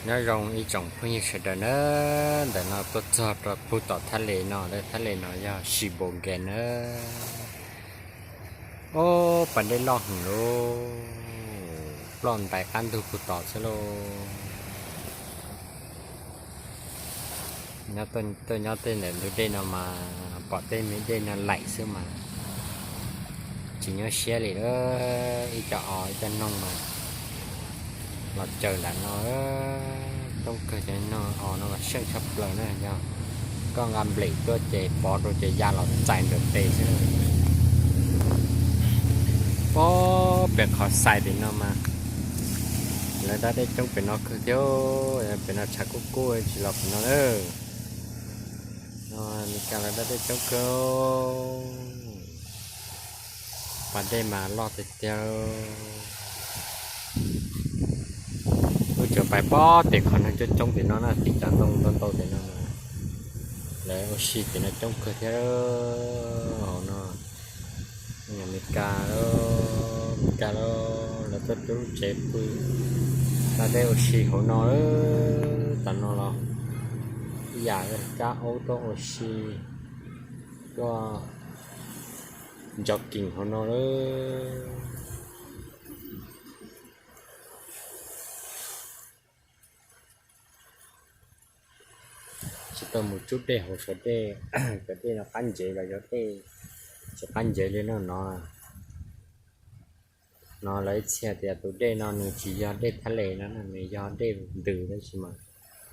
Nyob zoo ib tsoom phooj ywg sawv daws na, ntawm no tuaj txog rau puag tom thaj les no, thaj les no yog Sheboygan na. Ob pas dej loj heev lauj, ploj ntais qab ntug puag tod xwb lauj. Tuaj nyob tej ntawm ntug dej no mas pom tej me dej no laim xwb mas tsis nyuaj siab li lawm. Ib co os ib co noog mas los caws nram no, coob kawg. Cov noog os no mas seej tshaj plaws na, yog koj nqa nplem tuaj ces pov rau ces ya los txais ntawm tes xwb. Pob pem qhov xais pem no mas lawv da dej coob pem no kawg thiab. Pem no tshav kub kub tsis los pem no na. Meskas lawv da dej coob kawg. Pas dej mas loj tiag tiag. Wb tseem pais pob tes qhov neeg coob coob tim no na, tim cov ntoo ntau ntau tim no na. Lawv ua si tim no coob kawg thiab hauv no. Meskas, Meskas lawv tuaj rau lub tsev pw, da dej ua si hauv no. Tam no los ib yam kab aub tuaj ua si, tuaj jogging hauv no lawm. Tsis tau mus tsub dej hauv sawv dej, cov dej no qab ncev los yog dej tsis qab ncev li no no. No lawv ib txhia tias tus dej no nws tsis yog dej thaj les no, nws yog dej ntws tab sis mas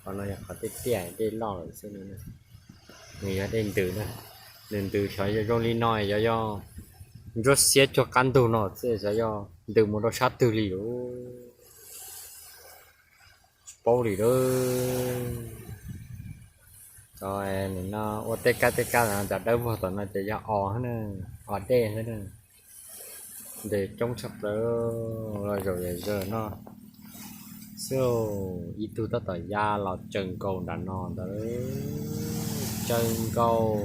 qhov no yog qhov tiaj tiaj dej loj lawm xwb no. Nws yog dej ntws na, nws ntws xyov zoo li no xyov yog ntsuab xiab cuag qab ntug no xwb xyov yog ntws mus rau sab twg li lauj. Tsis paub li lawm. Nim no ua tej kab tej kab no cov dawb vog tom no ces yog os, os dej xwb na. Ntes coob tshaj plaws, los zaum yam zawg no xwb. Ib tug tab tom ya los tsaws nkaus nram no ntawd, tsaws nkaus,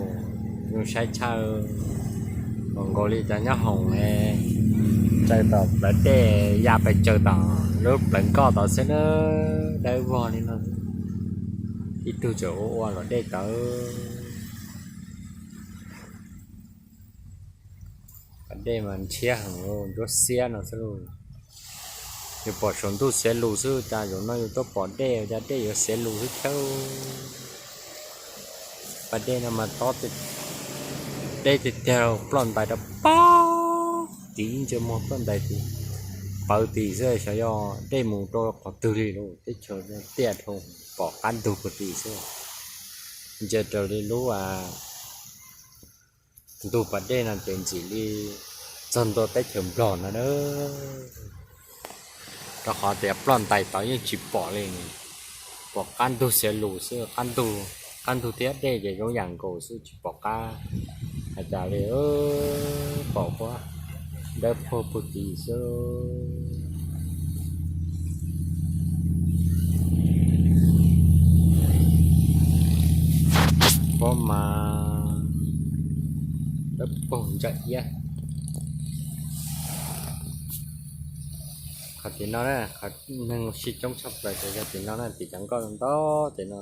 zoo saib tshaj nkaus li cov nyob hoom, tsaws tom plawv dej ya pes tsawg tom lub plawv nkoj tod xwb na. Dawb vog li no, ib tug tseem ua ua los dej tawv. Pas dej mas ntshiab heev, ntsuab xiab no xwb lauj. Yus pom saum ntuj xiav lus xwb, cas zaum no yus tuaj pom dej, cas dej yuav xiav lus xwb thiab. Pas dej no mas tob, deb tiag tiag, ploj ntais rau pag tid, ib ntsej muag ploj ntais tid, pawv tid xwb, xyov yog dej mus rau qhov twg li lauj. Teb chaws tiaj dhau, pom qab ntug pag tid xwb. Ntsia raws li lub ntug pas dej no ces ntxim li txog ntua teb chaws Nplog no na. Rau qhov tias ploj ntais tod yeej tsis pom li, pom qab ntug xiav lus xwb, qab ntug thiab dej ces zoo yam nkaus xwb, tsis pom qab hais cas li, pom huab dawb paug pag tid xwb. Huab mas dawb paug ntsa iab. Qhov tim no na, qhov neeg ua si coob tshaj plaws ces yog tim no na, tim cov nkoj ntau tim no.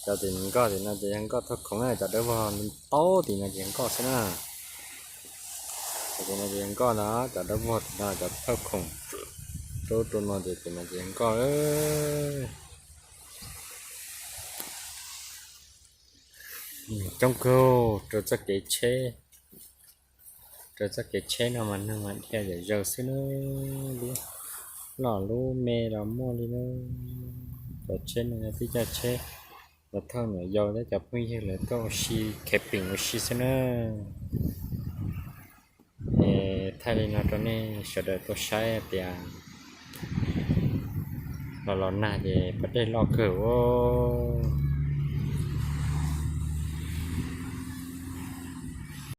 Cov tim nkoj tim no ces yog nkoj thauj khoom na, cov dawb vog ntau tim no ces yog nkoj xwb na. Tim no ces yog nkoj no, cov dawb vog tim no cov thauj khoom, rau rau no ces tim no ces yog nkoj. Coob kawg rau txoj kev tsheb, rau txoj kev tsheb no mas neeg mas dhia yam zaws xwb na, lub loj lub me los muaj li na. Cov tsheb no yog tib co tsheb los thauj nyuam yaus thiab cov phooj ywg lawv tuaj ua si, camping ua si xwb na. Es thaij li no rau nej sawv daws tau saib tias los los nag ces pas dej loj kawg os.